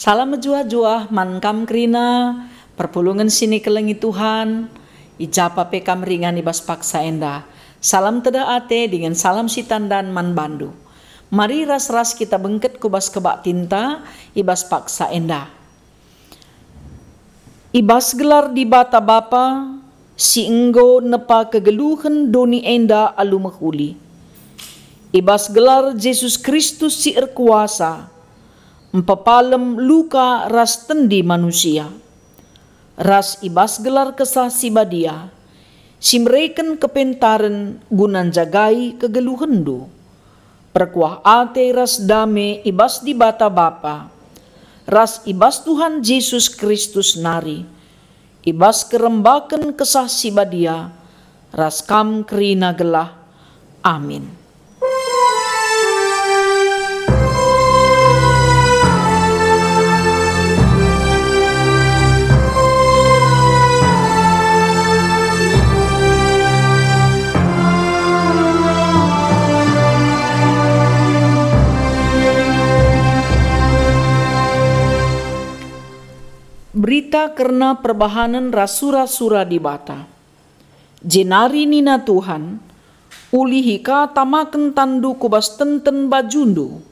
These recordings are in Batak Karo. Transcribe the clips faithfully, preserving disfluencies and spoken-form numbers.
Salam mejuah-juah man kam kerina, perpulungen si nikelengi Tuhan, i ja pe kam ringan i bas paksa enda. Salam tedeh ate dingen salam sitandan man bandu. Mari ras-ras kita bengket ku bas kebaktinta i bas paksa enda. I bas gelar Dibata Bapa, si enggo nepa kegeluhen doni enda alu mehuli. I bas gelar Jesus Kristus si erkuasa, mpepalem luka ras tendi manusia. Ras i bas gelar Kesah Si Badia, si mereken kepentaren guna njagai kegeluhenndu. Perkuah ate ras dame i bas Dibata Bapa, ras i bas Tuhan Jesus Kristus nari, i bas kerembaken Kesah Si Badia, ras kam kerina gelah. Amin. Berita kerna perbahanen ras sura-sura Dibata. Jenari nina Tuhan, "Ulihi ka tamaken tanndu ku bas tenten bajundu."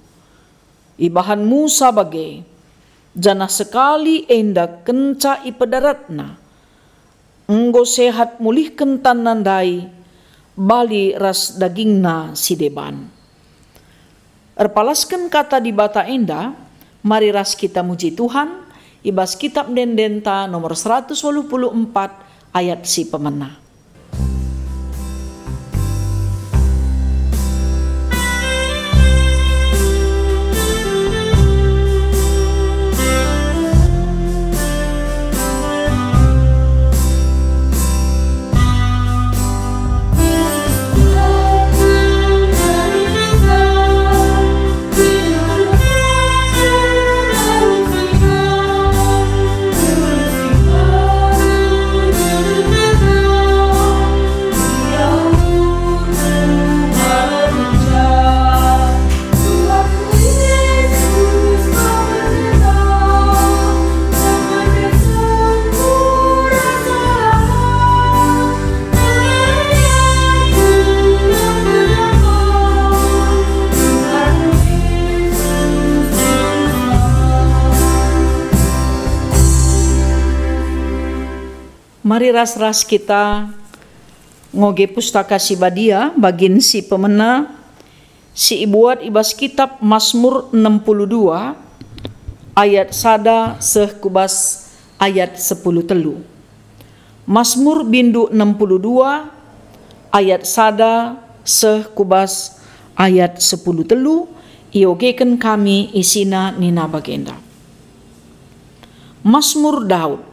Ibahan Musa bage, janah sekali enda kenca ipedaratna, enggo sehat mulihken tanna ndai, bali ras dagingna si deban. Erpalasken kata Dibata enda, mari ras kita muji Tuhan, i bas Kitab Ende-endenta nomor seratus waluh puluh empat ayat si pemena. Mari ras-ras kita ngoge Pustaka Si Badia, bagin si pemena, si ibuat i bas Kitab Masmur enam puluh dua, ayat sada seh ku bas ayat sepuluh telu. Masmur bindu enam puluh dua, ayat sada seh ku bas ayat sepuluh telu, iogeken kami isina nina bagenda. Masmur Daud.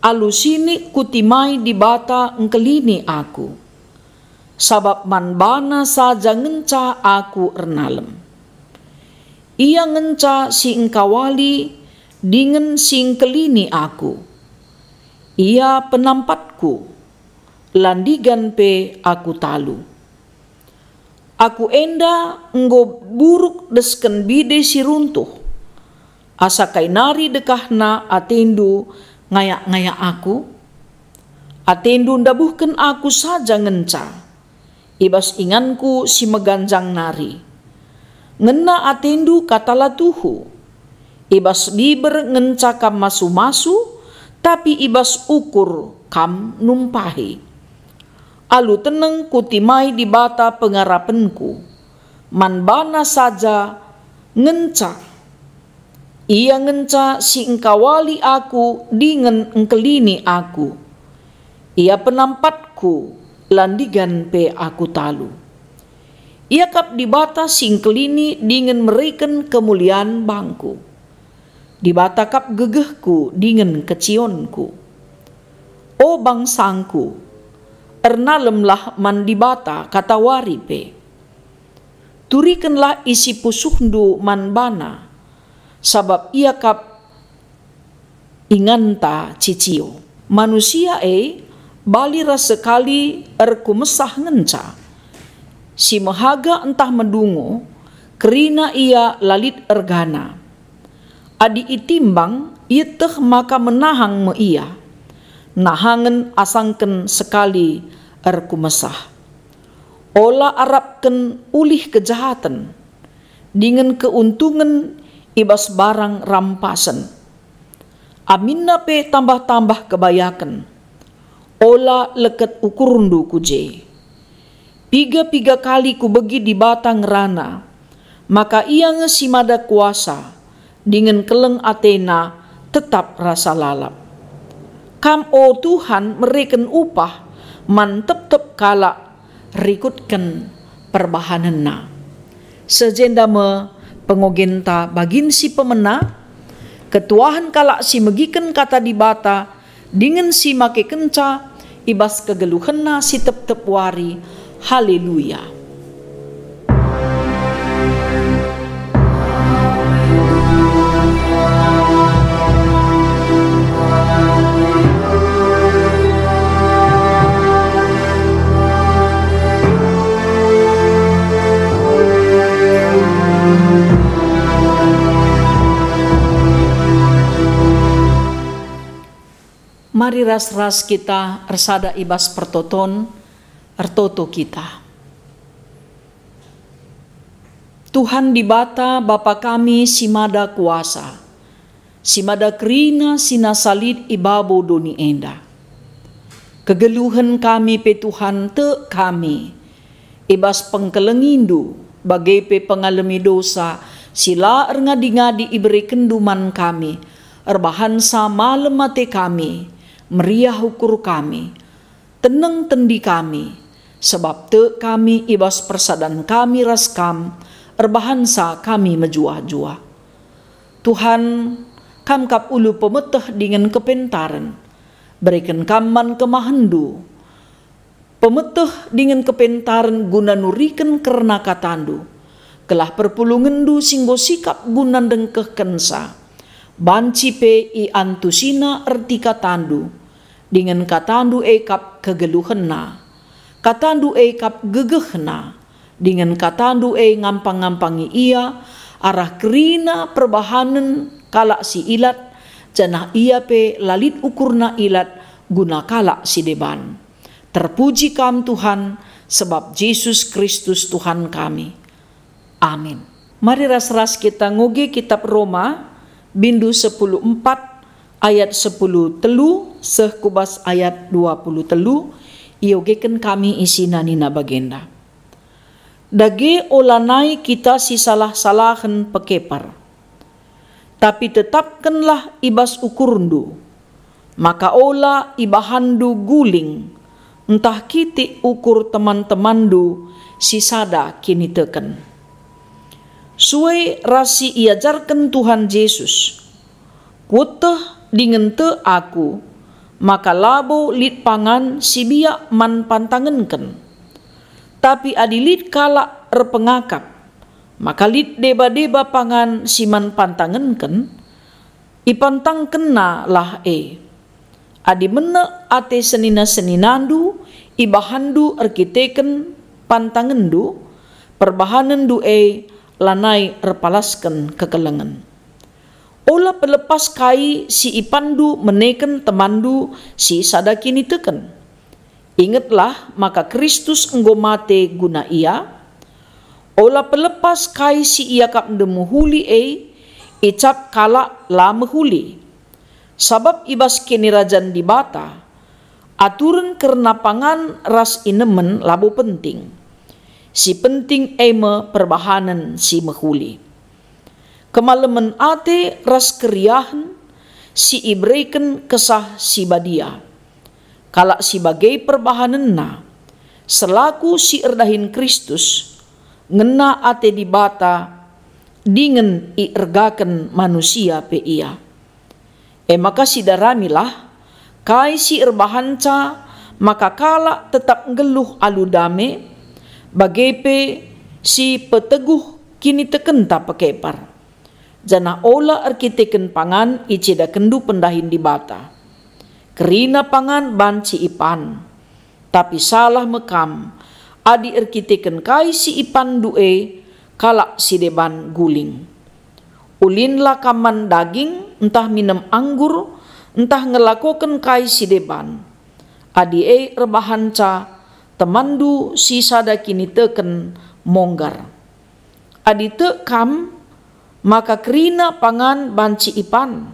Alu sinik kutimai Dibata engkelini aku, sabap man baNa saja ngenca aku ernalem. Ia ngenca si engkawali dingen si engkelini aku. Ia penampatku, la ndigan pe aku talu. Aku enda enggo buruk desken bide si runtuh. Asa kai nari dekahna atendu ngayak-ngayak aku? Atendu ndabuhken aku saja ngenca, i bas inganku si meganjang nari. Ngena atendu kata la tuhu, i bas biber ngenca kam masu-masu, tapi i bas ukur kam numpahi. Alu teneng kutimai Dibata pengarapenku, man baNa saja ngenca. Ia ngenca si engkawali aku dingen engkelini aku. Ia penampatku, la ndigan pe aku talu. Ia kap Dibata si engkelini dingen mereken kemulian bangku. Dibata kap gegehku dingen kecionku. O bangsangku, ernalemlah man Dibata katawari pe. Turikenlah isi pusuhndu man baNa, sabap Ia kap inganta cicio. Manusia e bali ras sekali erkumesah ngenca. Si mehaga ntah medungo, kerina ia la lit ergana. Adi itimbang, ieteh maka menahang me ia, nahangen asangken sekali erkumesah. Ola arapken ulih kejahaten, dingen keuntungen i bas barang rampasen. Aminna pe tambah-tambah kebayaken. Ola leket ukurndu ku je. Piga-piga kali kubegi Dibata ngerana, maka Ia nge si mada kuasa, dingen keleng ateNa tetap rasa lalap. Kam, o Tuhan, mereken upah man tep-tep kalak rikutken perbahanenna. Seh jenda me pengogenta bagin si pemena, ketuahen kalak si megiken kata Dibata dingen si makekenca i bas kegeluhenna si tep-tep wari. Haleluya! Mari ras-ras kita ersada i bas pertoton, ertoto kita. Tuhan Dibata, Bapa kami si mada kuasa, si mada kerina si nasa lit i babo doni enda. Kegeluhen kami pe, Tuhan, tek kami i bas pengkelengiNdu, bage pe pengalemi dosa si la erngadi-ngadi iberekenNdu man kami, erbahanca malem ate kami, meriah ukur kami, teneng tendi kami, sebab tek kami i bas persadan kami ras Kam, erbahanca kami mejuah-juah. Tuhan, Kam kap ulu pemeteh dingen kepentaren. Bereken Kam man kemahenNdu pemeteh dingen kepentaren guna nuriken kerna kataNdu, gelah perpulungenNdu si enggo sikap guna ndengkehkenca. Banci pe iantusina erti kataNdu, dingen kataNdu e kap kegeluhenna. KataNdu e kap gegehna, dingen kataNdu e ngampang-ngampangi ia arah kerina perbahanen kalak si ilat, janah ia pe la lit ukurna ilat guna kalak si deban. Terpuji Kam, Tuhan, sebab Jesus Kristus Tuhan kami. Amin. Mari ras-ras kita ngoge Kitap Roma, bindu sepuluh empat, ayat sepuluh telu seh ku bas ayat dua puluh telu, iogeken kami isina nina bagenda. Dage olanai kita sisalah-salahen pekeper. Tapi tetapkenlah i bas ukurndu, maka ola ibahanndu guling ntah kitik ukur teman-temanndu si sada kiniteken. Sue ras si iajarken Tuhan Jesus, kueteh dingen tek aku maka labo lit pangan si biak man pantangenken. Tapi adi lit kalak erpengakap, maka lit deba-deba pangan si man pantangenken, ipantangkennalah e. Adi menek ate senina-seninandu ibahanndu erkiteken pantangenndu, perbahanenndu e lanai erpalasken kekelengen. Ola pelepas kai si ipanndu meneken temanndu si sada kiniteken. Ingetlah maka Kristus enggo mate guna ia. Ola pelepas kai si iakapndu mehuli e icap kalak la mehuli. Sabap i bas Kinirajan Dibata, aturen kerna pangan ras inemen labo penting. Si penting e me perbahanen si mehuli. Kemalemen ate ras keriahen si ibereken Kesah Si Badia. Kalak si bage perbahanenna, selaku si erdahin Kristus, ngena ate Dibata dingen iergaken manusia pe ia. E maka sidaramilah kai si erbahanca maka kalak tetap nggeluh alu dame, bage pe si peteguh kinitekenta pekeper. Janah ola erkiteken pangan icidakenndu pendahin Dibata. Kerina pangan banci ipan. Tapi salah me kam, adi erkiteken kai si ipanndu e, kalak si deban guling. Ulinla kam man daging, ntah minem anggur, ntah ngelakoken kai si deban. Adi e erbahanca temanndu si sada kiniteken monggar. Adi tek kam maka kerina pangan banci ipan,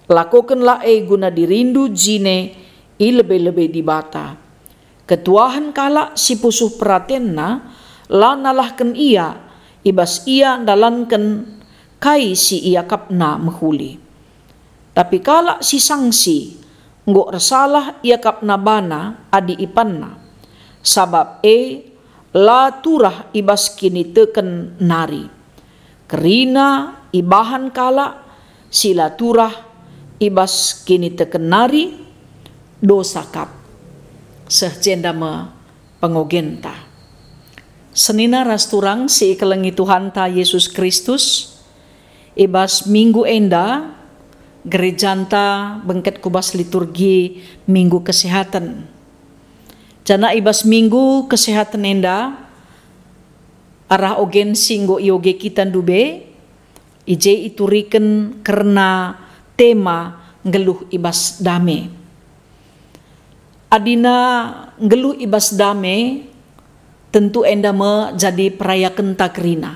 lakokenlah e guna dirindu jine i lebe-lebe Dibata. Ketuahen kalak si pusuh peratenna la nalahken ia i bas ia ndalanken kai si iakapna mehuli. Tapi kalak si sangsi enggo ersalah iakapna bana adi ipanna, sabap e la turah i bas kiniteken nari. Kerina ibahan kalak si la turah i bas kiniteken nari dosa kap. Seh jenda me pengogenta. Senina ras turang si ikelengi Tuhanta Yesus Kristus, i bas minggu enda gerejanta bengket ku bas liturgi Minggu Kesehatan. Janah i bas Minggu Kesehatan enda, arah ogen si enggo ioge kita ndube, i je ituriken kerna tema nggeluh i bas dame. Adina nggeluh i bas dame, tentu enda me jadi perayakenta kerina.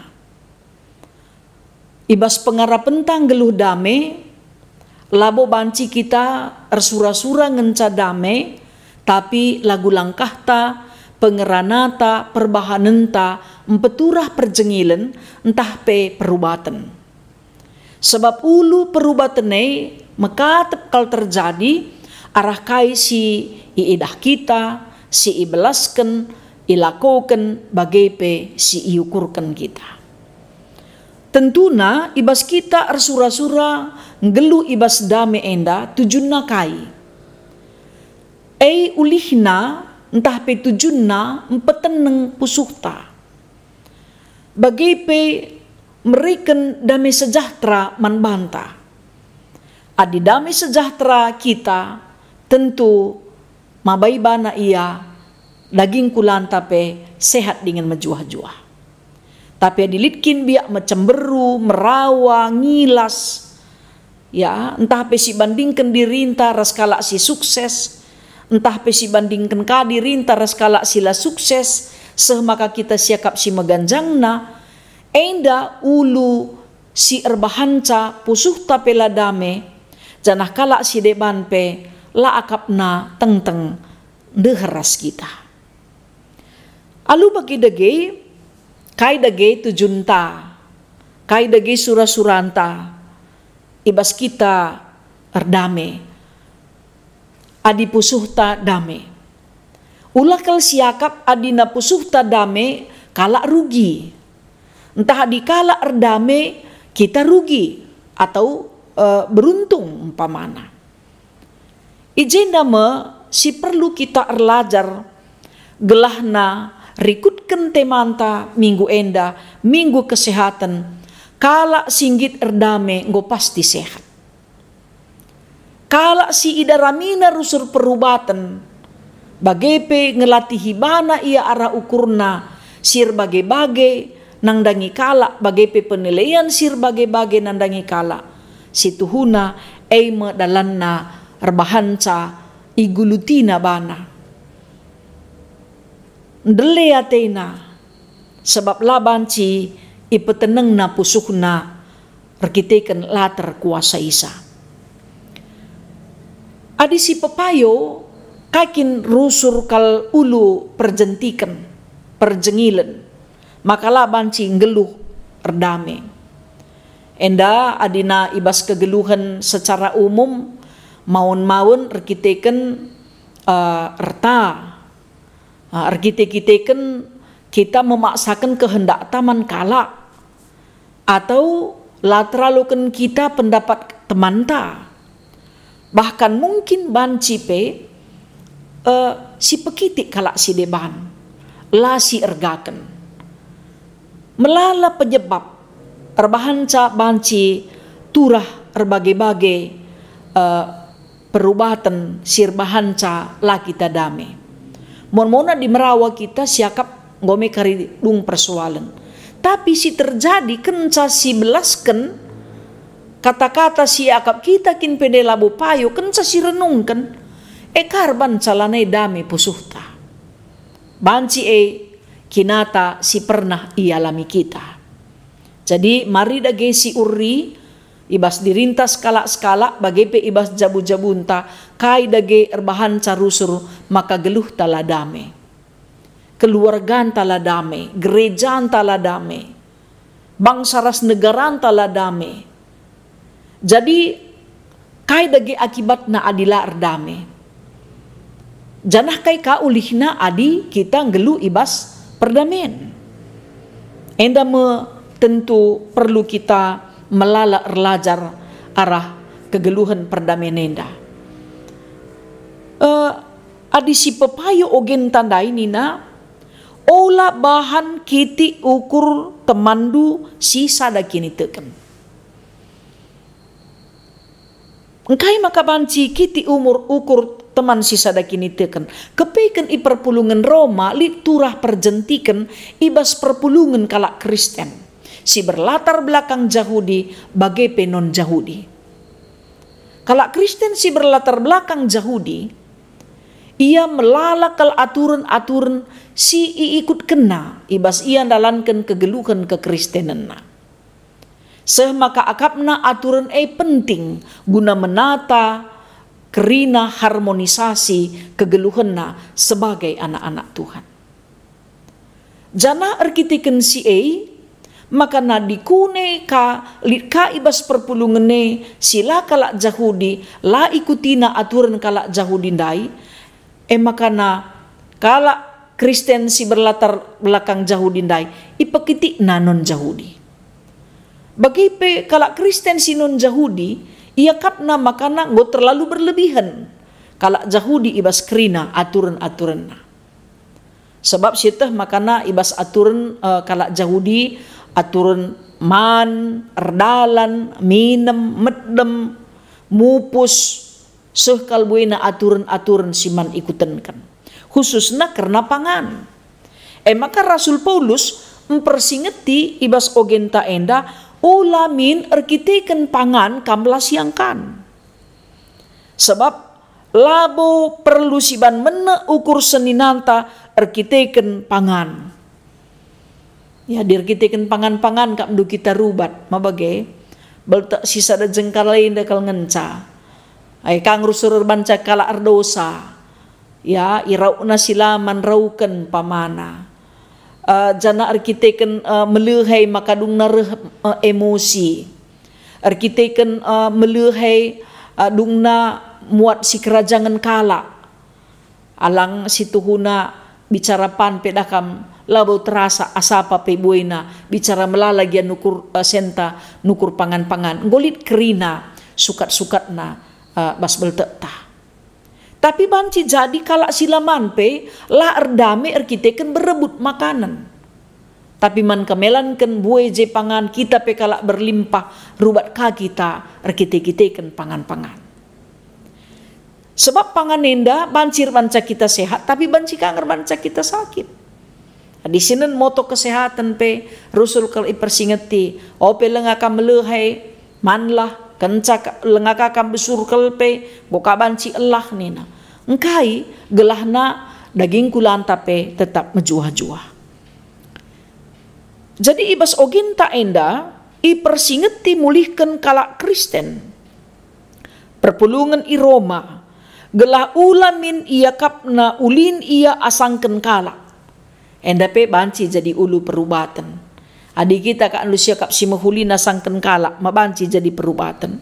I bas pengarapenta nggeluh dame, labo banci kita ersura-sura ngenca dame, tapi lagu langkahta, pengeranata, perbahanenta mpeturah perjengilen ntah pe perubaten. Sebab ulu perubaten e mekatep kal terjadi arah kai si iidah kita, si ibelasken, ilakoken, bage pe si iukurken kita. Tentuna i bas kita ersura-sura nggeluh i bas dame enda tujunna kai? E ulihna ntah pe tujunna mpeteneng pusuhta. Bage pe mereken dame sejahtera man banta. Adi dame sejahtera kita, tentu mabai bana ia, daging kulanta pe sehat dingen mejuah-juah. Tapi adi lit kin biak mecemberu, merawa, ngilas, ya, ntah pe sibandingken dirinta ras kalak si sukses, ntah pe sibandingken ka dirinta ras kalak si la sukses, seh maka kita siakap si meganjangna, enda ulu si erbahanca pusuhta pe la dame, janah kalak si deban pe la akapna tengteng ndeher ras kita. Alu bage dage, kai dage tujunta, kai dage sura-suranta i bas kita erdame, adi pusuhta dame. Ula kal siakap adina pusuhta dame kalak rugi. Ntah adi kalak erdame, kita rugi atau, eh, beruntung umpamana. I jenda me si perlu kita erlajar, gelahna rikutken temanta minggu enda, Minggu Kesehatan, kalak si nggit erdame enggo pasti sehat. Kalak si idaramina rusur perubaten, bage pe ngelatihi bana ia arah ukurna si erbage-bage nandangi kalak, bage pe penilaian si erbage-bage nandangi kalak, si tuhuna e me dalanna erbahanca igulutina bana. Ndele atena, sebab la banci ipetenengna pusuhna erkiteken la terkuasaisa. Adi si pepayo, kai kin rusur kal ulu perjentiken, perjengilen, maka la banci nggeluh erdame. Enda adina i bas kegeluhen secara umum, maun-maun erkiteken, eh, erta, eh, erkite-kiteken kita memaksaken kehendakta man kalak, atau la teraloken kita pendapat temanta. Bahkan mungkin banci pe, eh, si pekitik kalak si deban, la si ergaken. Melala penyebab erbahanca banci turah erbage-bage, eh, perubaten si erbahanca la kita dame. Mon-mona di merawa kita siakap enggo me kari dung persoalen. Tapi si terjadi kenca si belasken, Kata-kata si iakap kita kin pe ndai labo payo kenca sirenungken, e ka erban ca lanai dame pusuhta. Banci e kinata si pernah ialami kita. Jadi, mari dage siuri i bas dirinta sekalak-sekalak, bage pe i bas jabu-jabunta, kai dage erbahanca rusur maka geluhta la dame. Keluarganta la dame, gerejanta la dame, bangsa ras negaranta la dame. Jadi, kai dage akibatna adi la erdame? Janah kai ka ulihna adi kita nggeluh i bas perdamen? Enda me tentu perlu kita melala erlajar arah kegeluhen perdamen enda. Eh, adi sipepayo ogenta ndai nina, "Ola bahan kitik ukur temanndu si sada kiniteken." Engkai maka banci kitik umur ukur teman si sada kiniteken? Kepeken i perpulungen Roma lit turah perjentiken i bas perpulungen kalak Kristen si berlatar belakang Jahudi bage pe non-Jahudi. Kalak Kristen si berlatar belakang Jahudi, ia melala kal aturen-aturen si iikutkenna i bas ia ndalanken kegeluhen kekristenenna. Seh maka akapna aturen e penting guna menata kerina harmonisasi kegeluhenna sebagai anak-anak Tuhan. Janah erkiteken si e, maka nadi kune ka lit ka i bas perpulungen e si la kalak Jahudi, la ikutina aturen kalak Jahudi ndai, e maka na kalak Kristen si berlatar belakang Jahudi ndai ipekitikna non-Jahudi. Bage pe kalak Kristen si non-Jahudi iakapna makana enggo terlalu berlebihen kalak Jahudi i bas kerina aturen-aturenna. Sebab sieteh makana i bas aturen, eh, kalak Jahudi, aturen man, erdalan, minem, medem, mupus, seh kal buena aturen-aturen si man ikutenken, khususna kerna pangan. E maka Rasul Paulus mpersingeti i bas ogenta enda, ula min erkiteken pangan kam la siangkan. Sebab labo perlu siban mene ukur seninanta erkiteken pangan. Ya, erkiteken pangan-pangan kap ndu kita rubat, ma bage? Beltek si sada jengkal enda kal ngenca. Ai ka ngerusur erbanca kalak erdosa. Ya, iraukna si la man rauken pamana. Eh, janah erkiteken, eh, melehai maka dungna reh, eh, emosi. Erkiteken, eh, melehai, eh, dungna muat sikerajangen kalak. Alang situhuna bicara pan pe dakam labo terasa asapa pe buena bicara melala gia nukur, eh, senta nukur pangan-pangan. Enggo lit kerina sukat-sukatna, eh, bas beltekta. Tapi banci jadi kalak si la man pe la erdame erkiteken berebut makanen. Tapi man kemelanken bue je pangan kita pe kalak berlimpah, rubat ka kita erkite-kiteken pangan-pangan. Sebab pangan enda banci erbanca kita sehat, tapi banci ka nge erbanca kita sakit. Adi sinen moto kesehatan pe, Rasul kal ipersingeti, ope lenga kam melehai, manlah, kenca ka, lenga ka kam besur kal pe, enggo ka banci elah nina. Engkai gelahna daging kulanta pe tetap mejuah-juah. Jadi i bas ogenta enda ipersingeti mulihken kalak Kristen perpulungen i Roma, gelah ula min iakapna ulin ia asangken kalak. Enda pe banci jadi ulu perubaten. Adi kita kak alu siakap si mehuli asangken kalak, ma banci jadi perubaten.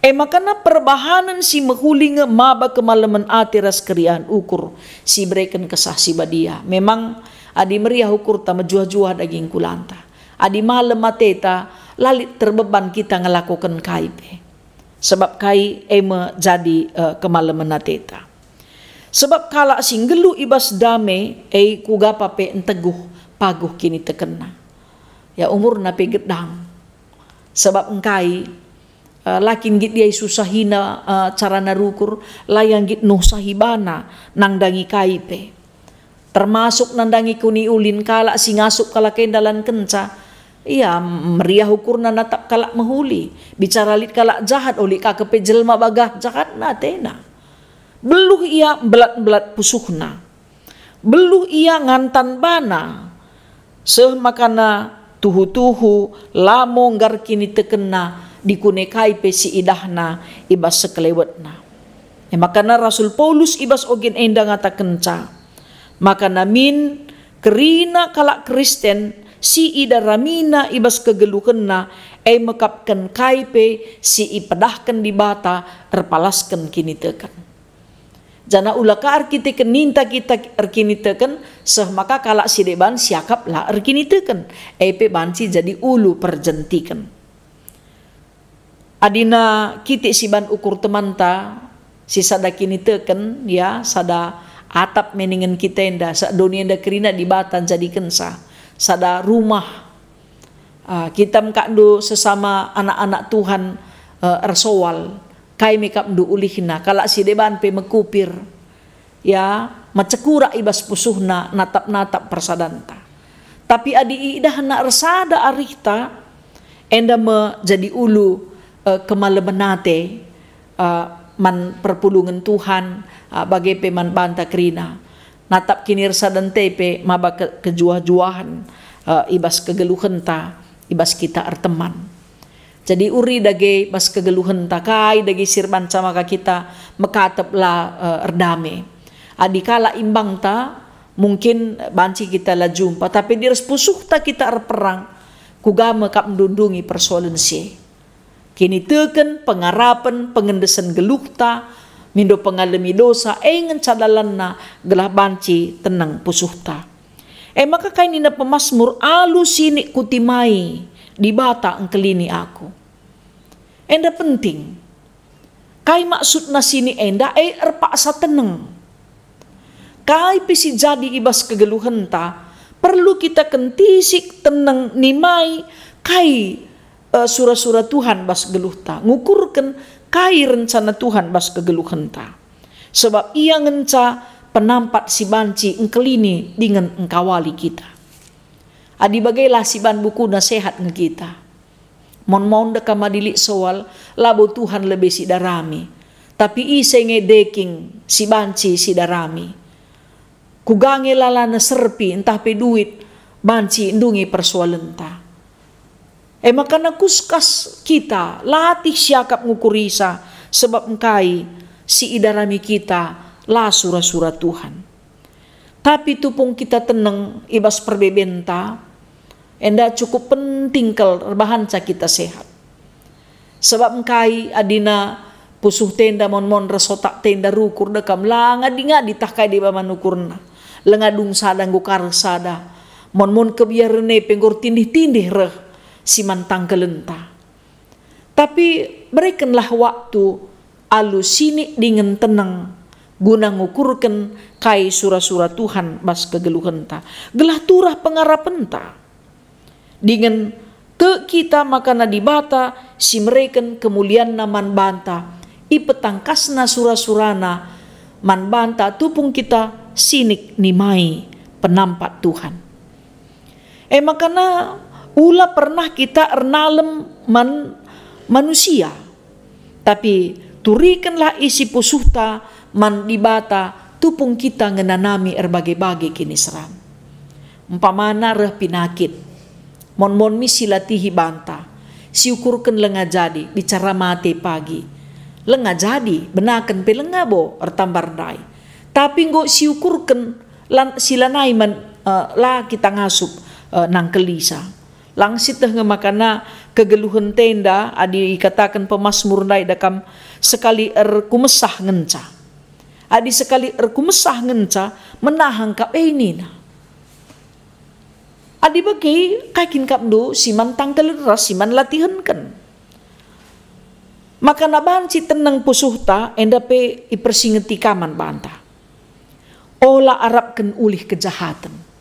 E makana perbahanen si mehuli nge maba kemalemen ate ras keriahen ukur si ibereken Kesah Si Badia. Memang, adi meriah ukurta, mejuah-juah daging kulanta. Adi malem ateta, la lit terbeban kita ngelakoken kai pe. Sebab kai e me jadi, eh, kemalemen ateta. Sebab kalak si nggeluh i bas dame, e kuga pa pe nteguh paguh kinitekenna. Ya, umurna pe gedang. Sebab engkai, eh, la kin nggit ia isusahina, eh, carana rukur, la ia nggit nuhsahi bana nandangi kai pe. Termasuk nandangi kuni ulin kalak si ngasup kalak enda lankenca. Ia meriah ukurna natap kalak mehuli. Bicara lit kalak jahat, lit ka kepe jelma bagah jahatna atena. Beluh ia mbelat-mbelat pusuhna. Beluh ia ngantan bana. Seh makana tuhu-tuhu lamo nggar kinitekenna dikune kai pe si idahna i bas sekelewetna. E makana Rasul Paulus i bas ogen enda ngatakenca, makana min kerina kalak Kristen si idaramina i bas kegeluhenna, e mekapken kai pe si ipedahken Dibata erpalasken kiniteken. Janah ula ka erkiteken ninta kita erkiniteken, seh maka kalak si deban siakap la erkiniteken, e pe banci jadi ulu perjentiken. Adina kitik si ban ukur temanta, si sada kiniteken, ya, sada atap meningen kita enda, sak doni enda kerina Dibata njadikensa sada rumah. Ah, kita mekakndu sesama anak-anak Tuhan, eh, ersoal, kai mekapndu ulihna, kalak si deban pe mekupir, ya, macekurak i bas pusuhna natap-natap persadanta. Tapi adi iidahna ersada arihta, enda me jadi ulu, eh, kemalemen ate, eh, man perpulungen Tuhan, eh, bage pe man banta kerina. Natap kinirsadanta pe maba ke-, kejuah-juahen, eh, i bas kegeluhenta, i bas kita erteman. Jadi uri dage bas kegeluhenta, kai dage si erbanca maka kita mekatep la, eh, erdame. Adi kalak imbangta, mungkin banci kita la jumpa, tapi adi ras pusuhta kita erperang, kuga me kap ndundungi persoalen si e. Kiniteken, pengarapen, pengendesen geluhta, mindo pengalemi dosa, e ngenca dalanna gelah banci teneng pusuhta. E maka kai nina pemasmur, "Alu sinik kutimai, Dibata engkelini aku." Enda penting. Kai maksudna sinik enda? E erpaksa teneng. Kai pe si jadi i bas kegeluhenta, perlu kita kentisik teneng nimai kai, eh, sura-sura Tuhan bas geluhta, ngukurken kai rencana Tuhan bas kegeluhenta. Sebab Ia ngenca penampat si banci engkelini dingen engkawali kita. Adi bage la si ban bukuna sehat nge kita. Mon-mon deka madilik soal, labo Tuhan lebe sidarami, tapi ise nge deking si banci sidarami. Kuga nge lalana serpi ntah pe duit banci ndungi persoalenta. E maka nakuskas kita, latih siakap ngukurisa, sebab engkai si idarami kita la sura-sura Tuhan. Tapi tupung kita teneng i bas perbebenta, enda cukup penting kal erbahanca kita sehat. Sebab engkai adina pusuh tenda mon-mon ras otak tenda rukur dekam la ngadi-ngadi tah kai deba man ukurna. Lenga dung sada enggo kareh sada. Mon-mon kebiaren e pe enggo ertindih-tindih reh si man tangkelenta. Tapi berekenlah waktu alu sinik dingen teneng guna ngukurken kai sura-sura Tuhan bas kegeluhenta, gelah turah pengarapenta. Dingen tek kita maka na Dibata si mereken kemulianNa man banta, ipetangkasNa sura-suraNa man banta tupung kita sinik nimai penampat Tuhan. E makana ula pernah kita ernalem man manusia, tapi turikenlah isi pusuhta man Dibata tupung kita ngenanami erbage-bage kiniseran. Umpamana reh pinakit, mon-mon mi silatihi banta, siukurken lenga jadi, bicara mate pagi. Lenga jadi, benaken pe lenga bo ertambar ndai. Tapi enggo siukurken lan-, si lanai man, eh, la kita ngasup, eh, nangkelisa. Lang sieteh nge makana kegeluhen tenda adi ikataken pemasmur ndai dekam sekali erkumesah ngenca. Adi sekali erkumesah ngenca, menahang kap e nina. Adi bage, kai kin kap ndu si man tangkelen ras si man latihenken? Makana banci teneng pusuhta, enda pe ipersingeti ka man banta. Ola arapken ulih kejahaten.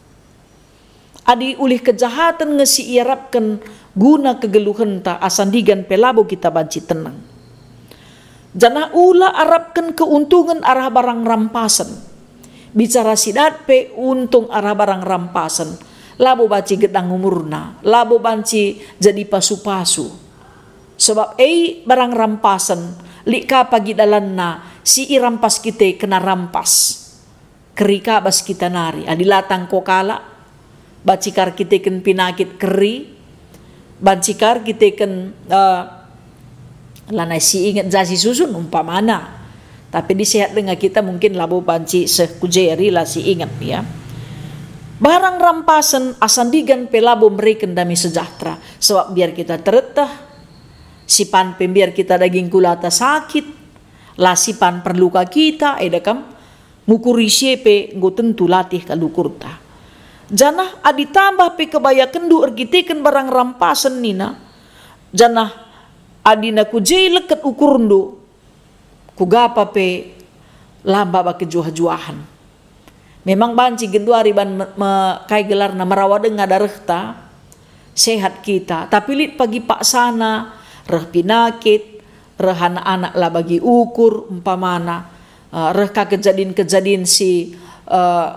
Adi ulih kejahaten nge si iarapken guna kegeluhenta, asa ndigan pe labo kita banci teneng. Janah ula arapken keuntungen arah barang rampasen. Bicara si dat pe untung arah barang rampasen, Labo banci gedang umurna, labo banci jadi pasu-pasu. Sebab e barang rampasen, lit ka pagi dalanna si irampas kita kena rampas. Keri ka bas kita nari, adi la tangko kalak, banci ka erkiteken pinakit keri, banci ka erkiteken, eh, lanai si inget ja si susun umpamana. Tapi disehat denga kita mungkin labo banci seh ku je eri la si inget, ya. Barang rampasen asa ndigan pe labo mereken damai sejahtera, sebab mbiar kita tereteh, sipan pe mbiar kita daging kulata sakit, la sipan perlu ka kita, eda kam, ngukuri si e pe enggo tentu latih kal ukurta. Janah adi tambah pe kebayakenndu erkiteken barang rampasen nina, janah adina ku je leket ukurndu, kuga pa pe la maba kejuah-juahen. Memang banci genduari ban me, me, kai gelarna, merawa denga darehta, sehat kita, tapi lit pagi paksana, reh pinakit, reh anak-anak la bagi ukur, umpamana, eh, reh ka kejadin-kejadin si, eh,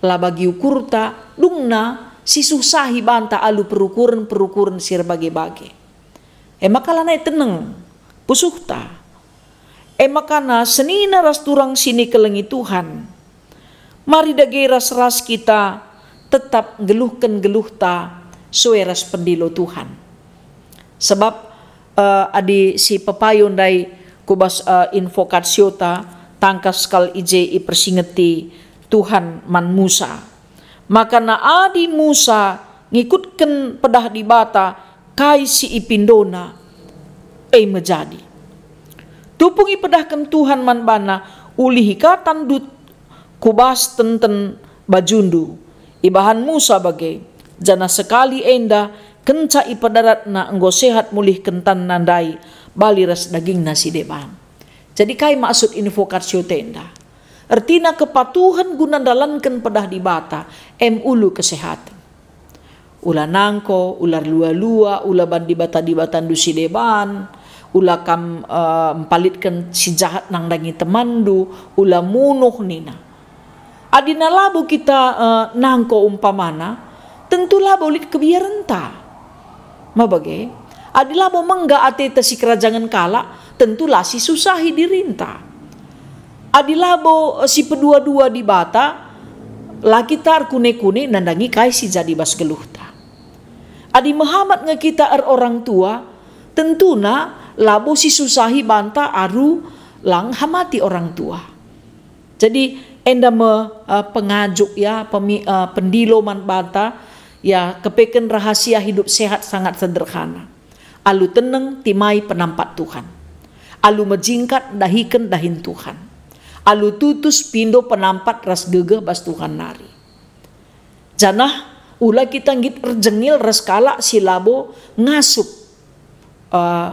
la bagi ukurta, dungna si susahi banta alu perukuren-perukuren si erbage-bage. E maka lanai teneng pusuhta. E makana senina ras turang si nikelengi Tuhan, mari dage ras-ras kita tetap nggeluhken geluhta sue ras pendilo Tuhan. Sebab, eh, adi si pepayo ndai ku bas, eh, invokasiota, tangkas kal i je ipersingeti Tuhan man Musa. Makana adi Musa ngikutken pedah Dibata kai si ipindona, e me jadi. Tupung ipedahken Tuhan man bana, "Ulihi ka tandut ku bas tenten bajundu." Ibahan Musa bage, janah sekali enda kenca ipedaratna enggo sehat mulihken tanna ndai, bali ras dagingna si deban. Jadi kai maksud invokasiota enda? Ertina kepatuhen guna ndalanken pedah Dibata, em ulu kesehaten. Ula nangko, ula erlua-lua, ula ban dibata-dibatandu si deban, ula kam, eh, mpalitken si jahat nandangi temanndu, ula munuh nina. Adina labo kita, eh, nangko umpamana, tentu labo lit kebiarenta. Ma bage, adi labo mengga ateta sikerajangen kalak, tentu la sisusahi dirinta. Adi labo, eh, sipedua-dua Dibata, la kita erkune-kune nandangi kai si jadi bas geluhta. Adi mehamat nge kita erorang tua, tentuna labo sisusahi banta alu lang hamati orang tua. Jadi, enda me, eh, pengajuk, ya, pemi-, eh, pendilo man banta, ya, kepeken rahasia hidup sehat sangat sederhana. Alu teneng timai penampat Tuhan. Alu mejingkat dahiken dahin Tuhan. Alu tutus pindo penampat ras gegeh bas Tuhan nari. Janah ula kita nggit erjengil ras kalak si labo ngasup, eh,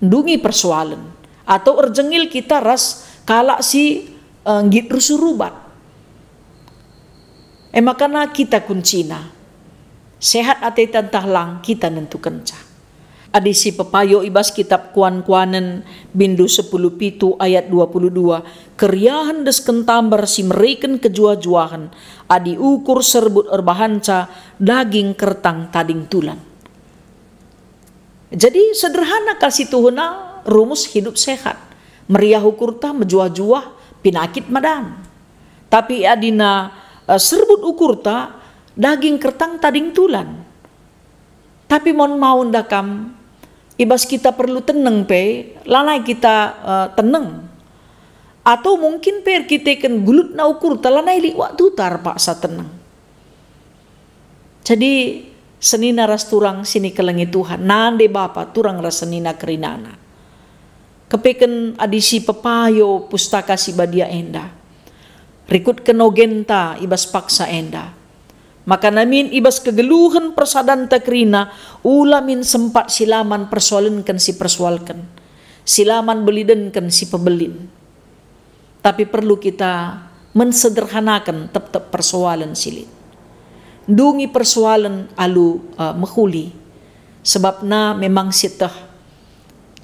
ndungi persoalen, atau erjengil kita ras kalak si, eh, nggit rusurubat. E makana kita kuncina, sehat ateta ntah lang kita nentukenca. Adi si pepayo i bas kitab Kuan-kuanen, bindu sepuluh pitu ayat dua puluh dua, keriahen desken tambar si mereken kejuah-juahen, adi ukur serbut erbahanca daging kertang tading tulan. Jadi, sederhana kal si tuhuna rumus hidup sehat. Meriah ukurta, mejuah-juah, pinakit madan. Tapi adina, eh, serbut ukurta, daging kertang tading tulan. Tapi mon mau enda kam, i bas kita perlu teneng pe, lanai kita, eh, teneng. Atau mungkin pe erkiteken gulutna ukurta, lanai lit waktuta erpaksa teneng. Jadi, senina ras turang si nikelengi Tuhan, nande bapa, turang ras senina kerinana. Kepeken adi si pepayo Pustaka Si Badia enda. Rikutken ogenta i bas paksa enda. Makana min i bas kegeluhen persadanta kerina, ula min sempat si la man persoalenken si persoalken, si la man belidenken si pebelin. Tapi perlu kita mensederhanaken tep-tep persoalen si lit. Ndungi persoalen alu, eh, mehuli. Sebabna memang sieteh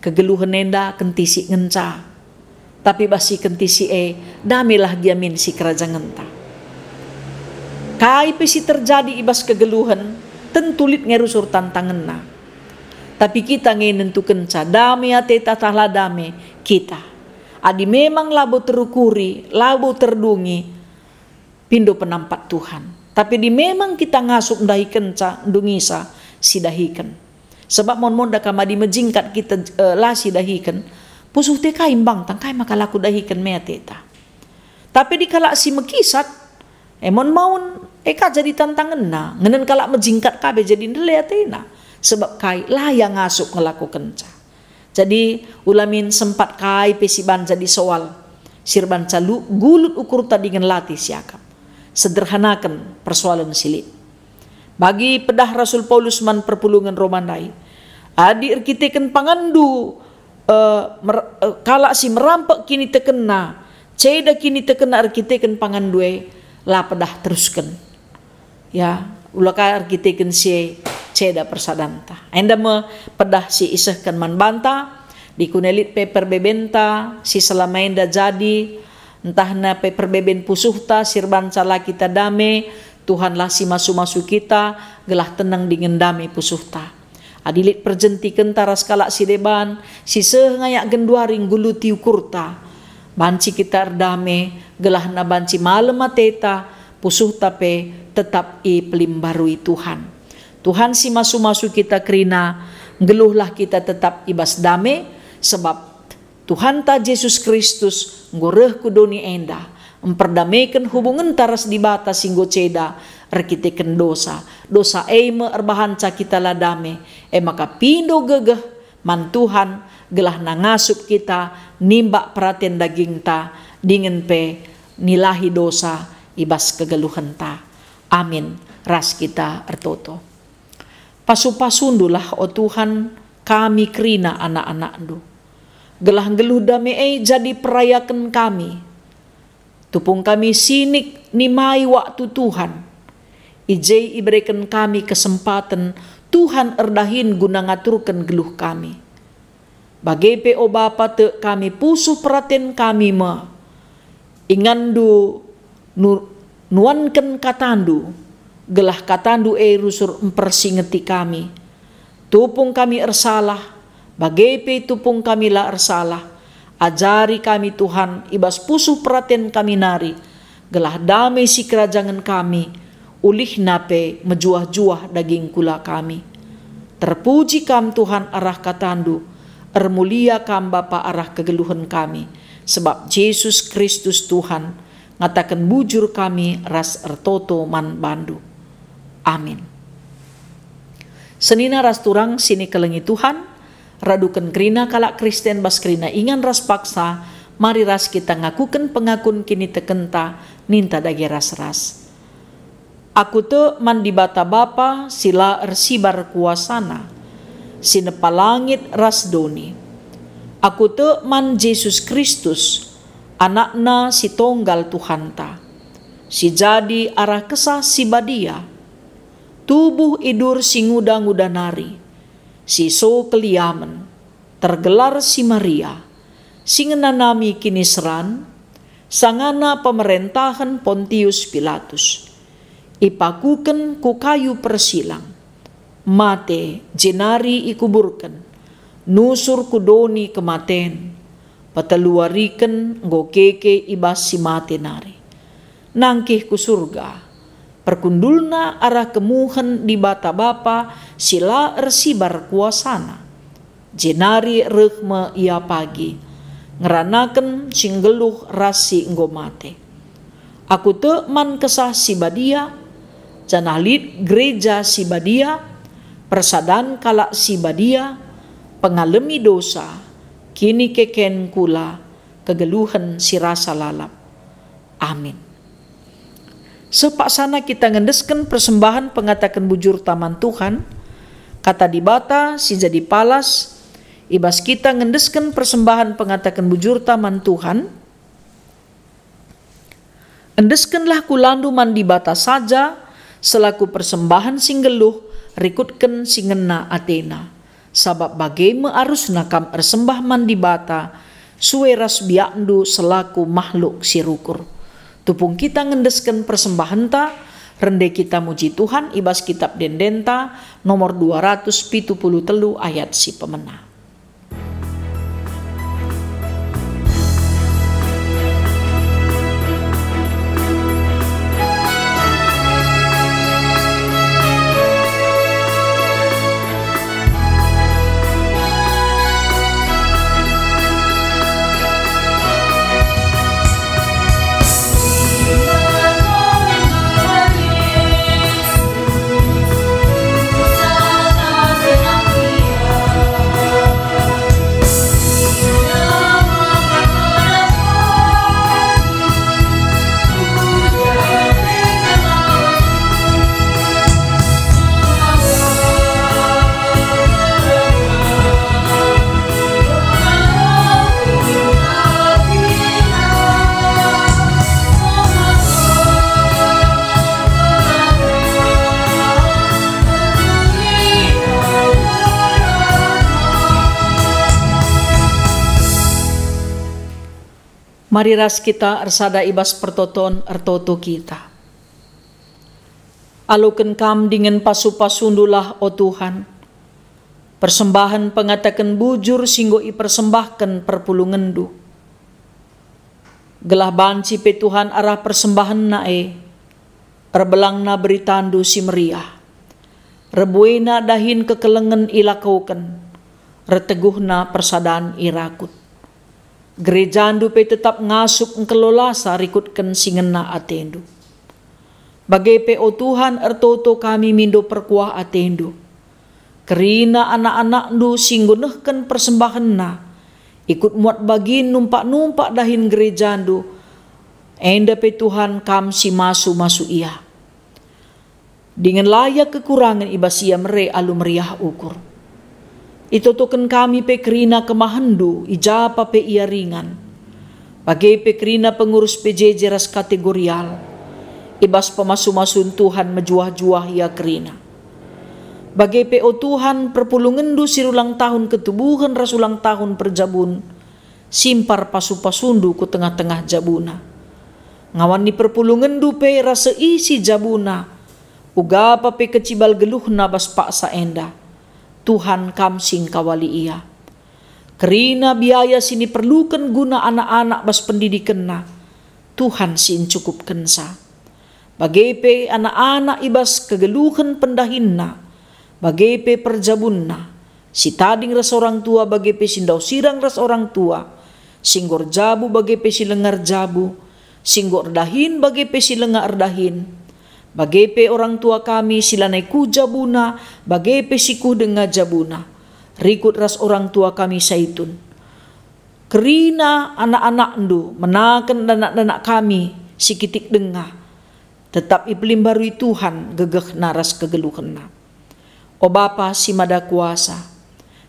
kegeluhen enda kentisik ngenca. Tapi bas si kentisik e, damelah gia min sikerajangenta. Kai pe si terjadi i bas kegeluhen, tentu lit nge rusur tantangenna. Tapi kita nge nentukenca dame ateta tah la dame kita. Adi memang labo terukuri, labo terdungi, pindo penampat Tuhan. Tapi adi memang kita ngasup ndahikenca, ndungisa, sidahiken. Sebab mon-mon da kam adi mejingkat kita, eh, la sidahiken, pusuh te kai mbangta, kai maka la kudahiken me ateta. Tapi adi kalak si mekisat, e mon maun, e ka jadi tantangenna, ngenen kalak mejingkat ka be jadi ndele atena. Sebab kai, la ia ngasup ngelakokenca. Jadi, ulamin sempat kai pe si ban jadi soal, si erbanca lu-, gulut ukurta dingen latih siakap. Sederhanaken persoalen si lit. Bagi pedah Rasul Paulus man perpulungen Roma ndai, adi erkiteken panganndu, eh, mer-, eh, kalak si merampek kinitekenna, ceda kinitekenna erkiteken panganndu e, la pedah terusken. Ya, ula ka erkiteken si e ceda persadanta. Enda me pedah si isehken man banta, adi kuna lit pe perbebenta si selama enda jadi, ntahna pe perbeben pusuhta si erbanca la kita dame, Tuhanlah si masu-masu kita, gelah tenang dingen dame pusuhta. Adi lit perjentikenta ras kalak si deban, si seh ngayak genduari ngguluti ukurta, banci kita erdame, gelahna banci malem ateta, pusuhta pe tetap ipelimbarui Tuhan. Tuhan si masu-masu kita kerina, nggeluhlah kita tetap i bas dame, sebab Tuhanta Jesus Kristus enggo reh ku doni enda, mperdameken hubungenta ras Dibata si enggo ceda erkiteken dosa. Dosa e me erbahanca kita la dame, e maka pindo gegeh man Tuhan, gelahna ngasup kita nimbak peraten dagingta, dingen pe nilahi dosa i bas kegeluhenta. Amin. Ras kita ertoto. Pasu-pasundulah, o Tuhan, kami kerina anak-anakndu, gelah nggeluh dame e jadi perayaken kami. Tupung kami sinik nimai waktu Tuhan. I je ibereken kami kesempaten Tuhan erdahin guna ngaturken geluh kami. Bage pe, o Bapa, tek kami pusuh peraten kami me. Inganndu nu-, nuanken katandu, gelah katandu e rusur mpersingeti kami. Tupung kami ersalah, bage pe tupung kami la ersalah, ajari kami, Tuhan, i bas pusuh peraten kami nari, gelah dame sikerajangen kami, ulihna pe mejuah-juah daging kula kami. Terpuji Kam, Tuhan, arah katandu, ermulia Kam, Bapa, arah kegeluhen kami, sebab Jesus Kristus, Tuhan, ngataken bujur kami ras ertoto man bandu. Amin. Senina ras turang si nikelengi Tuhan, raduken kerina kalak Kristen bas kerina ingan ras paksa, mari ras kita ngakuken pengakun kinitekenta, ninta dage ras-ras. Aku tek man Dibata Bapa si la ersibar kuasaNa, si nepa langit ras doni. Aku tek man Jesus Kristus, AnakNa si tonggal Tuhanta, si jadi arah Kesah Si Badia, tubuh idur si nguda-nguda nari, si so keliamen, tergelar si Maria, si ngenanami kiniseran, sangana pemerentahen Pontius Pilatus. Ipakuken ku kayu persilang, mate, jenari ikuburken, nusur ku doni kematen, peteluwariken enggo keke i bas si mate nari. Nangkih ku Surga, perkundulNa arah kemuhen Dibata Bapa si la ersibar kuasaNa. Jenari reh me Ia pagi, ngeranaken si nggeluh ras si enggo mate. Aku tek man Kesah Si Badia, janah lit gereja si badia, persadan kalak si badia, pengalemi dosa, kinikeken kula, kegeluhen si rasa lalap. Amin. Seh paksana kita ngendesken persembahen pengataken bujurta man Tuhan, Kata Dibata si jadi palas i bas kita ngendesken persembahen pengataken bujurta man Tuhan. Endeskenlah kulandu man Dibata saja selaku persembahen si nggeluh rikutken si ngena ateNa. Sabap bage me arusna kam ersembah man Dibata, sue ras biakndu selaku mahluk si rukur. Tupung kita ngendesken persembahenta, Rende kita muji Tuhan i bas Kitab Ende-Endenta nomor dua ratus pitu puluh telu ayat si pemena. Mari ras kita ersada i bas pertoton ertoto kita. Aloken Kam dingen pasu-pasundulah, o Tuhan, persembahen pengataken bujur si enggo ipersembahken perpulungenNdu. Gelah banci pe Tuhan arah persembahenna e, erbelangna beritaNdu si meriah, erbuena dahin kekelengen ilakoken, erteguhna persadan irakut. GerejaNdu pe tetap ngasup engkelolasa rikutken si ngena ateNdu. Bage pe, o Tuhan, ertoto kami mindo perkuah ateNdu. Kerina anak-anakNdu si enggo nehken persembahenna, ikut muat bagin numpak-numpak dahin gerejaNdu, enda pe Tuhan Kam si masu-masu ia. Dingen la ia kekurangen i bas ia mere alu meriah ukur. Itotoken kami pe kerina kemahenNdu i ja pa pe ia ringan. Bage pe kerina pengurus P J J ras kategorial. I bas pemasu-masun Tuhan mejuah-juah ia kerina. Bage pe, o Tuhan, perpulungenNdu si erulang tahun ketubuhen ras ulang tahun perjabun, simpar pasu-pasundu ku tengah-tengah jabuna. Ngawan ni perpulungenNdu pe ras seisi jabuna, uga pa pe kecibal geluhna bas paksa enda. Tuhan, Kam si ngkawali ia. Kerina biaya si niperluken guna anak-anak bas pendidikenna, Tuhan si ncukupkenca. Bage pe anak-anak i bas kegeluhen pendahinna, bage pe perjabunna, si tading ras orang tua bage pe si ndauh sirang ras orang tua, si enggo erjabu bage pe si langa erjabu, si enggo erdahin bage pe si langa erdahin, bage pe orang tua kami si lanai kuh jabuna bage pe si kuh denga jabuna, rikut ras orang tua kami Saitun. Kerina anak-anakNdu, menaken danak-danak kami si kitik denga, tetap ipelimbarui Tuhan gegehna ras kegeluhenna. O Bapa si Mada Kuasa,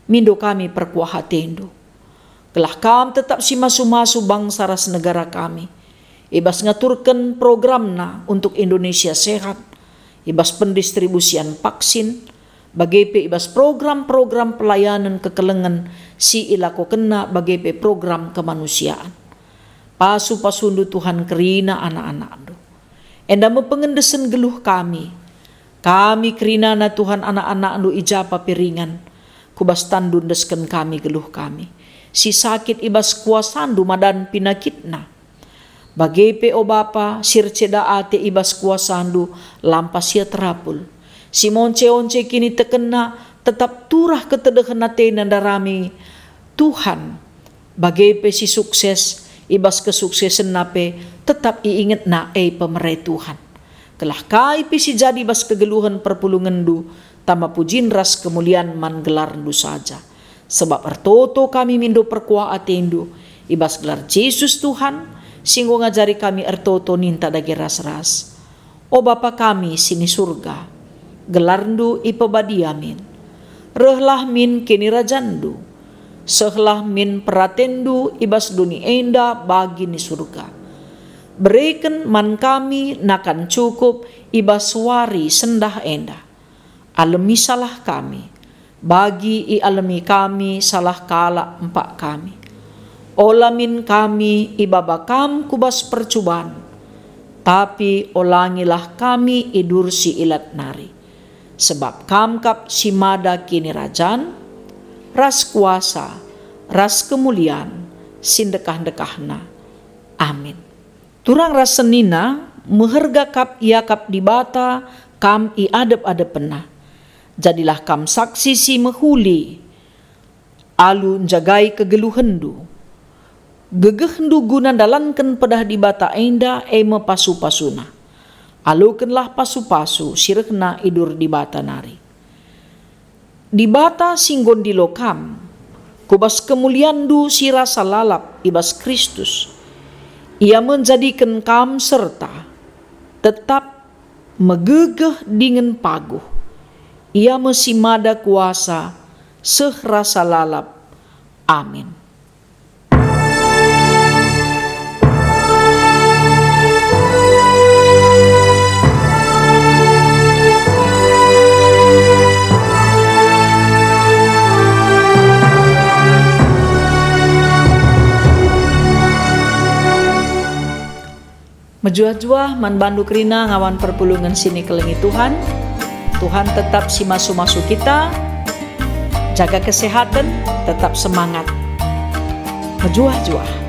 mindo kami perkuah ateNdu, gelah Kam tetap si masu-masu bangsa ras negara kami, i bas ngaturken programna untuk Indonesia Sehat, i bas pendistribusian vaksin, bage pe i bas program-program pelayanen kekelengen si ilakokenna, bage pe program kemanusiaan. Pasu-pasuNdu, Tuhan, kerina anak-anakNdu. Enda me pengendesen geluh kami. Kami kerinana, Tuhan, anak-anakNdu i ja pa pe ringan, ku bas tanNdu endesken kami geluh kami, si sakit i bas kuasaNdu madan pinakitna. Bage pe, o Bapa, si erceda ate i bas kuasaNdu, lampas ia terapul. Si monce-once kinitekenna, tetap turah ketedehen atena ndarami Tuhan. Bage pe si sukses, i bas kesuksesenna pe tetap iingetna e pemere Tuhan. Gelah kai pe si jadi bas kegeluhen perpulungenNdu, tama pujin ras kemulian man gelarNdu saja. Sebab ertoto kami mindo perkuah ateNdu, i bas gelar Jesus Tuhan, si enggo ngajari kami ertoto ninta dage ras-ras. O Bapa kami si ni Surga, gelarNdu ipebadia min. Rehlah min kinirajanNdu. Sehlah min peratenNdu i bas doni enda bagi ni Surga. Bereken man kami nakan cukup i bas wari sendah enda. Alemi salah kami, bagi ialemi kami salah kalak empak kami. Ola min kami ibaba Kam ku bas percuban, Tapi olangilah kami idur si ilat nari, sebab Kam kap si mada kinirajan, ras kuasa, ras kemulian si ndekah-ndekahna. Amin. Turang ras senina, meherga kap iakap Dibata kam i adep-adepenNa. Jadilah kam saksi si mehuli alu njagai kegeluhenndu. Gegehndu guna ndalanken pedah Dibata enda e me pasu-pasuna. Alokenlah pasu-pasu si rehna i dur Dibata nari. Dibata si enggo ndilo kam, ku bas kemulianNdu si rasa lalap i bas Kristus, Ia me njadiken kam serta tetap megegeh dingen paguh. Ia me si mada kuasa seh rasa lalap. Amin. Mejuah-juah man bandu kerina ngawan perpulungen si nikelengi Tuhan. Tuhan tetap si masu-masu kita. Jaga kesehatan, tetap semangat. Mejuah-juah.